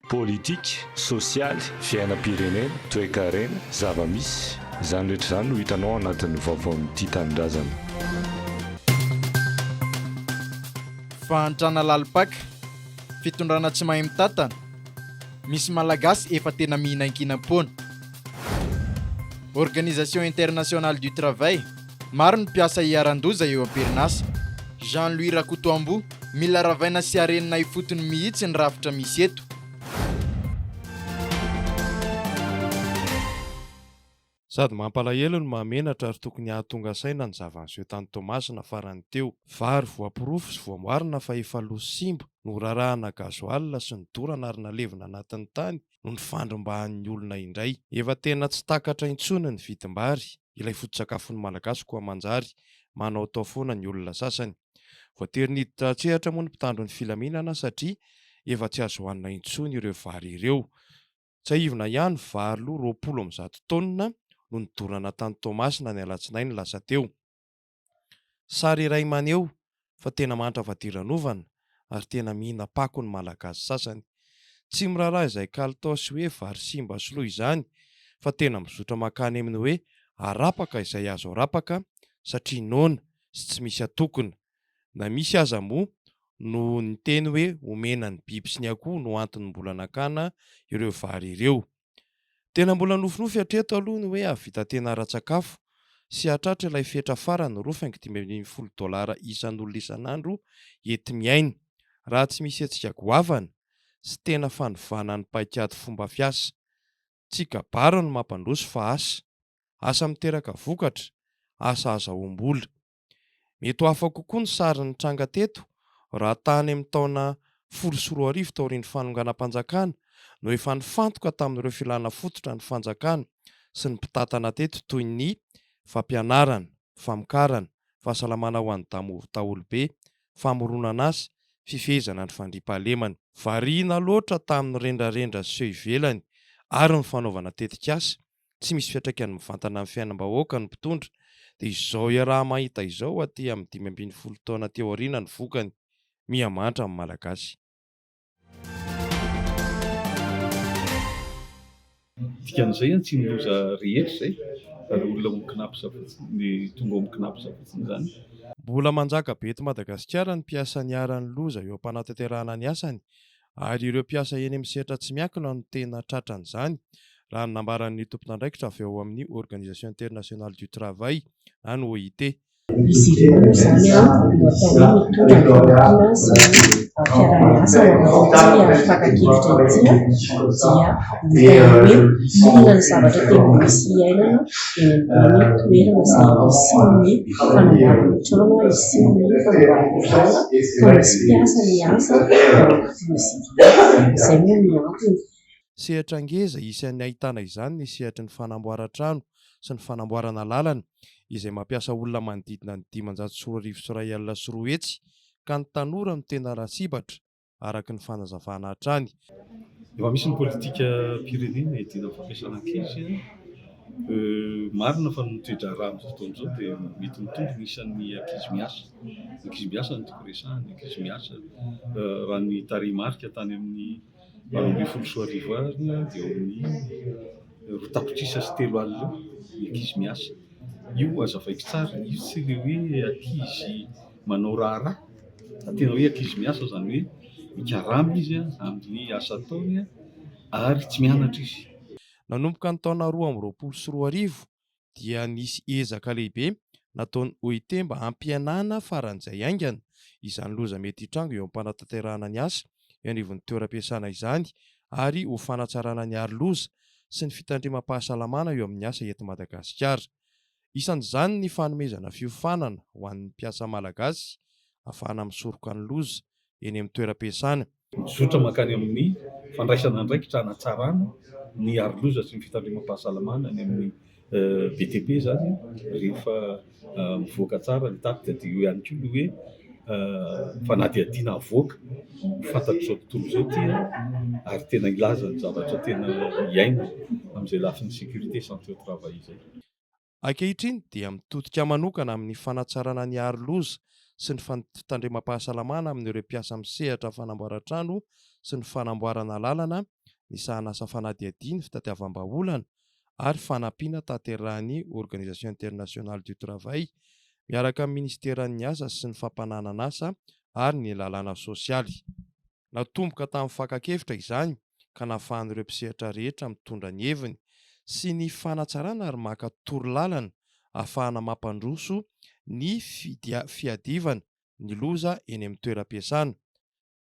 Politika, sosialy, fiainam-pirenena, toekarena, zava-misy, izany rehetra izany no hitanao ao anatin'ny vaovaon'ny Tia Tanindrazana. Fahantrana lalim-paka, fitondrana tsy mahay mitantana, misy Malagasy efa tena mihinankinam-poana. Organisation Internationale du Travail, Maro ny mpiasa iharan-doza eo am-perinasa. Jean Louis Rakotoamboa, Mila ravaina sy harenina ifotony mihitsy ny rafitra misy eto. Sady mampalahelo no mahamenatra ary tokony hahatonga saina ny zava-niseho tany Toamasina farany teo. Vary voaporofo sy voamarina fa efa lo sy simba, norarahana gasoil sy nodorana ary nalevina anatin'ny tany no nifandrombahan'ny olona indray. Efa tena tsy takatra intsony ny vidim-bary, ilay foto-tsakafon'ny Malagasy koa manjary manaotao foana ny olona sasany. Voatery niditra an-tsehatra moa ny mpitandro ny filaminana satria efa tsy azo hohanina intsony ireo vary ireo. Tsiahivina ihany vary lo 120 taonina no nodorana tany Toamasina ny alatsinainy lasa teo. Sary iray maneho fa tena mahantra fadiranovana ary tena mihinam-pako ny Malagasy sasany. Tsy miraharaha izay kalitao sy hoe vary simba sy lo izany fa tena mizotra mankany amin'ny hoe arapaka izay azo arapaka satria noana sy tsy misy atokona. Na misy aza moa no niteny hoe omena ny biby sy ny akoho no antony mbola nakana ireo vary ireo. Tena mbola nofinofy hatreto aloha ny hoe hahavita tena ara-tsakafo sy hahatratra ilay fetra farany 2,15 dolara isan'olona isan'andro enti-miaina, raha tsy misy hetsika goavana sy tena fanovana ny paikady fomba fiasa. Tsy kabary no mampandroso fa asa. Asa miteraka vokatra, asa azahoam-bola. Mety ho hafa kokoa ny sary nitranga teto raha tany amin'ny taona 2010 taorian'ny fanonganam-panjakana no efa nifantoka tamin'ireo filana fototra ny fanjakana sy ny mpitantana teto toy ny fampianarana, famokarana, fahasalamana ho an'ny daholobe, famoronana asa, fifehezana ny fandriampahalemana. Variana loatra tamin'ny rendrarendra sy seho ivelany ary ny fanaovana tetikasa tsy misy fiantraikany mivantana amin'ny fiainam-bahoaka ny mpitondra dia izao iaraha-mahita izao aty amin'ny 15 taona aty aoriana ny vokany, miha mahantra ny Malagasy. Dikan'izay an, tsy ny loza rehetra izay fa ilay olona ao amin'ny Cnaps fotsiny, ny tonga ao amin'ny Cnaps fotsiny izany. Mbola manjaka be eto Madagasikara ny mpiasa niharan'ny loza eo am-panatanterahana ny asany ary ireo mpiasa eny amin'ny sehatra tsy miankina no tena tratran'izany, raha ny nambaran'ny tompon'andraikitra avy ao amin'ny Organisation Internationale du Travail na ny OIT. Izy ireo moa izany no atao hoe mitondra ny fanampiana sy ny fiaraha-miasa ao anatin'ity fakan-kevitra ity dia ny hoe inona ny zavatra tena misy iainana eny amin'ireny toerana izay hisian'ny fanamboarana trano, hisian'ny fanamboarana lalana ka misy mpiasa miasa ao anatin'izy ireo. Izay moa ny antony. Sehatra ngeza isan'ny ahitana izany ny sehatry ny fanamboaran-trano sy ny fanamboarana lalana izay mampiasa olona manodidina ny 225 200 ka ny tanora no tena lasibatra araka ny fanazavana hatrany. Efa misy ny politikam-pirenena hiadiana amin'ny fampiasana ankizy. Marina fa ny toe-draharaha amin'izao fotoana izao dia mety mitombo ny isan'ny ankizy miasa. Ny ankizy miasa no tiako resahina, ny ankizy miasa. Raha ny tarehimarika tany amin'ny 2018 ary dia eo amin'ny 2 tapitrisa sy 3 alina eo ny ankizy miasa. Io hazavaiko tsara, io tsy ilay hoe ankizy manao raharaha fa tena hoe ankizy miasa izany hoe mikarama izy amin'ny asa ataony ary tsy mianatra izy. Nanomboka ny taona 2022 dia nisy ezaka lehibe nataon'ny OIT mba hampihenana faran'izay haingana izany loza mety hitranga eo am-panatanterahana ny asa eo anivon'ny toeram-piasana izany ary ho fanatsarana ny aro loza sy ny fitandremam-pahasalamana eo amin'ny asa eto Madagasikara. Isan'izany ny fanomezana fiofanana ho an'ny mpiasa malagasy ahafahana misoroka ny loza eny amin'ny toeram-piasana. Mizotra mankany amin'ny fandraisana andraikitra hanatsarana ny aroloza sy ny fitandremam-pahasalamana any amin'ny BTP izany rehefa mivoaka tsara ny tatitra dia eo ihany koa ny hoe fanadihadiana avoaka ho fantatr'izao tontolo izao ity ary tena hilaza ny zavatra tena iainana amin'izay lafiny sécurité santé au travail izay. Ankehitriny dia mitodika manokana amin'ny fanatsarana ny aro loza sy ny fitandremam-pahasalamana amin'ireo mpiasa amin'ny sehatra fanamboaran-trano sy ny fanamboarana lalana, ny sahanasa fanadihadiana, fitadiavam-bahaolana ary fanampiana tanterahin'ny Organisation Internationale du Travail miaraka amin'ny Minisiteran'ny Asa sy ny Fampananan'asa ary ny lalàna sosialy. Natomboka tamin'ny fakan-kevitra izany ka nahafahan'ireo mpisehatra rehetra mitondra ny heviny sy ny fanatsarana ary maka torolalana ahafahana mampandroso ny fiadivana ny loza eny amin'ny toeram-piasana.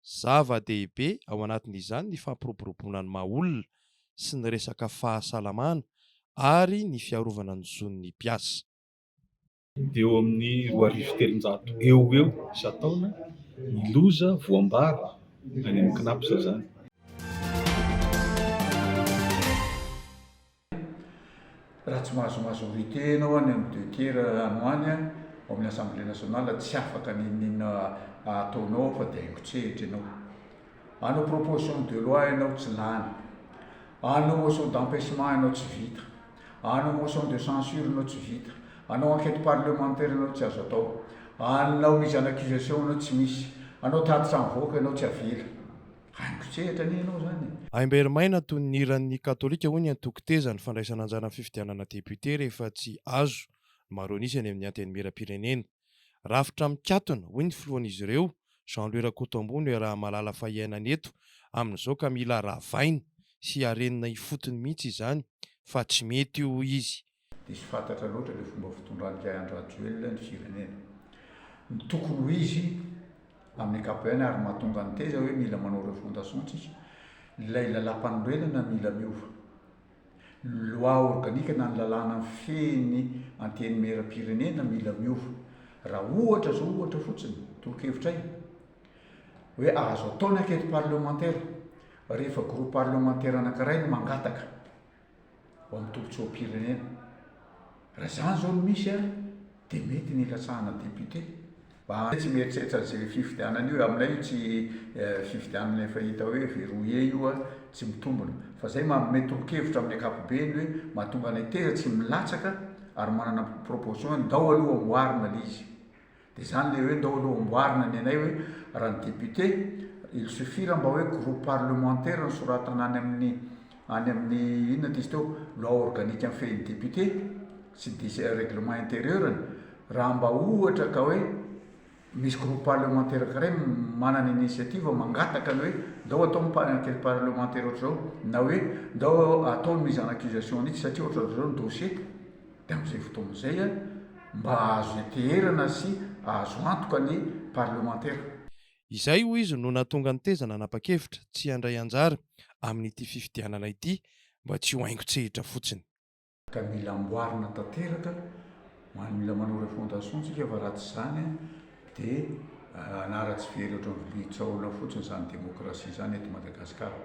Zava-dehibe ao anatin'izany ny fampiroboroboana ny maha olona sy ny resaka fahasalamana ary ny fiarovana ny zon'ny mpiasa. Dia eo amin'ny 2300 eo ho eo isan-taona ny loza voambara any amin'ny Cnaps izany. Raha tsy mahazo majorité ianao any amin'ny deux tiers any ho any ao amin'ny assemblée nationale tsy afaka n'inon'inona ataonao ao fa dia haingon-tsehitra ianao. Hanao proposition de loi ianao tsy lany. Hanao motion d'empêchement ianao tsy vita. Hanao motion de censure ianao tsy vita. Hanao enquête parlementaire ianao tsy azo atao. Hanao mise en accusation ianao tsy misy. Hanao tatitra amin'ny vahoaka ianao tsy avela. Haingon-tsehatra anie ianao izany e! Aimbermaina toy ny hiran'ny katolika hoy ny antoko Teza ny fandraisana anjara amin'ny fifidianana député rehefa tsy azo ny maro an'isa eny amin'ny Antenimierampirenena. Rafitra mikatona, hoy ny filohan'izy ireo, Jean Louis Rakotoamboa no iaraha-mahalala fa iainana eto amin'izao ka mila ravaina sy harenina ifotony mihitsy izany fa tsy mety io, hoy izy. Diso fantatra loatra ilay fomba fitondran'ingahy Andry Rajoelina ny firenena. Ny tokony ho izy amin'ny ankapobeny ary mahatonga ny teza hoe mila manao refondation tsika, ilay lalàmpanorenana mila miova. Ny loi organique na ny lalàna mifehy ny antenimierampirenena mila miova. Raha ohatra izao ohatra fotsiny, tolo-kevitray, hoe azo atao ny enquête parlementaire rehefa groupe parlementaire anankiray no mangataka. ho amin'ny tombontsoam-pirenena. Raha izany izao no misy dia mety ny hilatsahana député. Mba tsy mieritreritra an'izay fifidianana io, aminay io tsy fifidianana efa hita hoe verrouillé io tsy mitombina. Fa izay manome tolo-kevitra amin'ny ankapobeny hoe mahatonga anay teza tsy milatsaka ary manana proposition hoe ndao aloha amboarina ilay izy. Dia izany ilay hoe ndao aloha amboarina ny anay hoe raha ny député, il suffit raha mba hoe groupe parlementaire no soratana any amin'ny any amin'ny inona ty izy teo, loi organique mifehy ny député sy ny règlement intérieur-ny, raha mba ohatra ka hoe misy groupe parlementaire anankiray manana initiative mangataka ny hoe ndao atao ny enquête parlementaire ohatr'izao na hoe ndao atao ny mise en accusation an'itsy satria ohatr'izao ny dossier. Dia amin'izay fotoana izay mba azo ianteherana sy azo antoka ny parlemantera. Izay, hoy izy, no nahatonga ny Teza nanapa-kevitra tsy handray anjara amin'ity fifidianana ity mba tsy ho haingon-tsehitra fotsiny. Ka mila amboarina tanteraka, mila manao refondation tsika fa raha tsy izany dia anara-tsy very ohatran'ny vilia tsaola fotsiny izany demokrasia izany eto Madagasikara.